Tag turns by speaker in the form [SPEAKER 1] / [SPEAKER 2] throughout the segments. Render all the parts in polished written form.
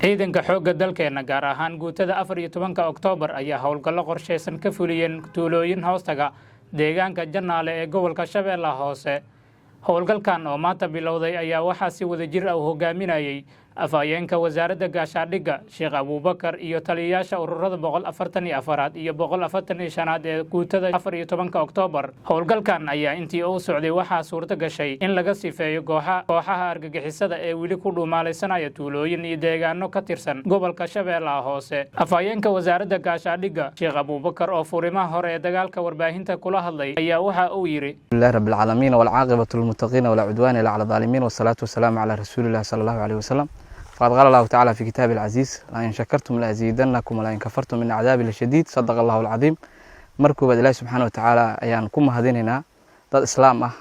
[SPEAKER 1] Ciidanka xoogga dalkeena, gaar ahaan guutada 14-ka Oktoobar, ayaa howlgallo qorshaysan ka fuliyeen tuulooyin hoostaga deegaanka Jannaale ee gobolka Shabeellaha Hoose. Howlgalkan oo maanta bilowday ayaa waxaa si wadajir ah u hogaaminayay afhayeenka Wasaaradda Gaashaandhigga, Sheekh Abuubakar, iyo taliyayaasha ururada 144aad iyo 145aad ee guutada 14-ka Oktoobar. Howlgalkan ayaa intii uu socday waxaa suurto gashay in laga sifeeyo kooxaha argagixisada ee weli ku dhuumaalaysanaya tuulooyin iyo deegaano ka tirsan gobolka Shabeellaha Hoose. Afhayeenka Wasaaradda Gaashaandhigga, Sheekh Abuubakar, oo furimaha hore ee dagaalka warbaahinta kula hadlay, ayaa waxa uu yidhi:
[SPEAKER 2] لله رب العالمين، والعاقبة للمتقين، ولا عدوان إلا على الظالمين، والصلاة والسلام على رسول الله صلى الله عليه وسلم. فقد قال الله تعالى في كتابه العزيز: لئن شكرتم لأزيدنكم ولئن كفرتم إن عذابي لشديد. صدق الله العظيم. Marka koowaad, Ilaahi subxaana wa tacaala ayaan ku mahadinaynaa, dad Islaam ah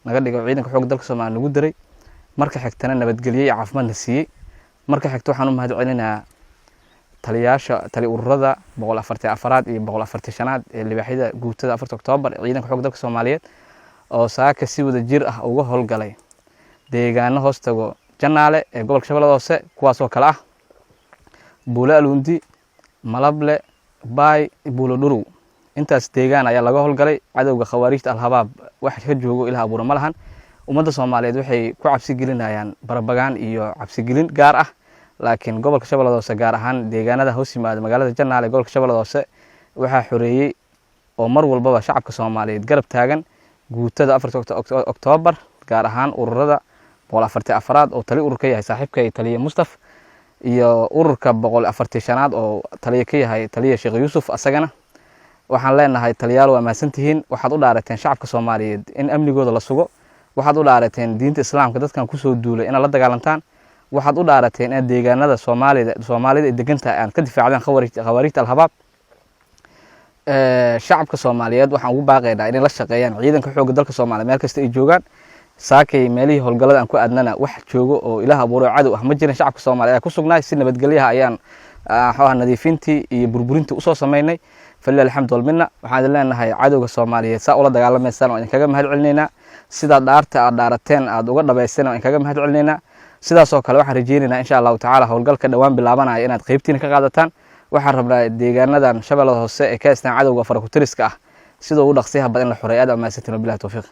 [SPEAKER 2] naga dhigo, ciidanka xoogga dalka Soomaaliya nagu diray. Marka xigtana, nabadgelye iyo caafimaadna siiyey. Marka xigta, waxaan u mahad celinayaa taliyaasha tali ururada 144aad iyo 145aad ee Libaaxyada guutada 4-ta Oktoobar ee ciidanka xoogga dalka Soomaaliyeed, oo saaka si wada jir ah uga howlgalay deegaano hoostago Janaale ee gobolka Shabeellada Hoose, kuwaasoo kale ah Buulo Aluundi, Malable, Baay, Buulo Dhurow. Intaas deegaan ayaa laga howlgalay. Cadowga Khawaarijta Alhabaab wax ka joogo Ilaah abuura ma lahan. Ummadda Soomaaliyeed waxay ku cabsi gelinayaan barabagaan iyo cabsigelin gaar ah, laakiin gobolka Shabeellada Hoose, gaar ahaan deegaanada hoos yimaada magaalada Janaale ee gobolka Shabeellada Hoose, waxaa xoreeyey oo mar walbaba shacabka Soomaaliyeed garab taagan guutada 4-ta Oktoobar, gaar ahaan ururada 144aad oo tali urur ka yahay saaxiibkay taliye Mustaf, iyo ururka 145aad oo taliye ka yahay taliye Sheekh Yuusuf. Asagana waxaan leenahay: taliyaal, waa mahadsantihiin. Waxaad u dhaarateen shacabka Soomaaliyeed in amnigooda la sugo. Waxaad u dhaarateen diinta Islaamka dadkan kusoo duulay inaad la dagaalantaan. Waxaad u dhaarateen inaad deegaanada Soomaalida ay degan tahay aad ka difaacdaan Khawaarijta Alhabaab. Shacabka Soomaaliyeed waxaan ugu baaqaynaa inay la shaqeeyaan ciidanka xoogga dalka Soomaaliya meel kasta ay joogaan. Saakay meelihii howlgallada aan ku aadnana, wax joogo oo Ilaah abuuro cadow ah ma jirin. Shacabka Soomaaliya ayaa ku sugnaay. Si nabadgelyaha ayaan xoolaha nadiifintii iyo burburintii usoo sameynay. Falilah alxamdu walminna. Waxaan idin leenahay, cadowga Soomaaliyeed saa ula dagaalamaysaan oo idinkaga mahad celinaynaa. Sidaa dhaarta aad dhaarateen aad uga dhabayseen oo idinkaga mahad celinaynaa. Sidaasoo kale waxaan rajeynaynaa, insha Allahu tacaala, howlgalka dhowaan bilaabanaya inaad qeybtiina ka qaadataan. Waxaan rabnaa deegaanadan Shabeellada Hoose ee ka haystaan cadowga farakutiriska ah sida ugu dhaqsiyaha badan in la xoreeyo. Aad aa mahadsantiin, wabillahi towfiiq.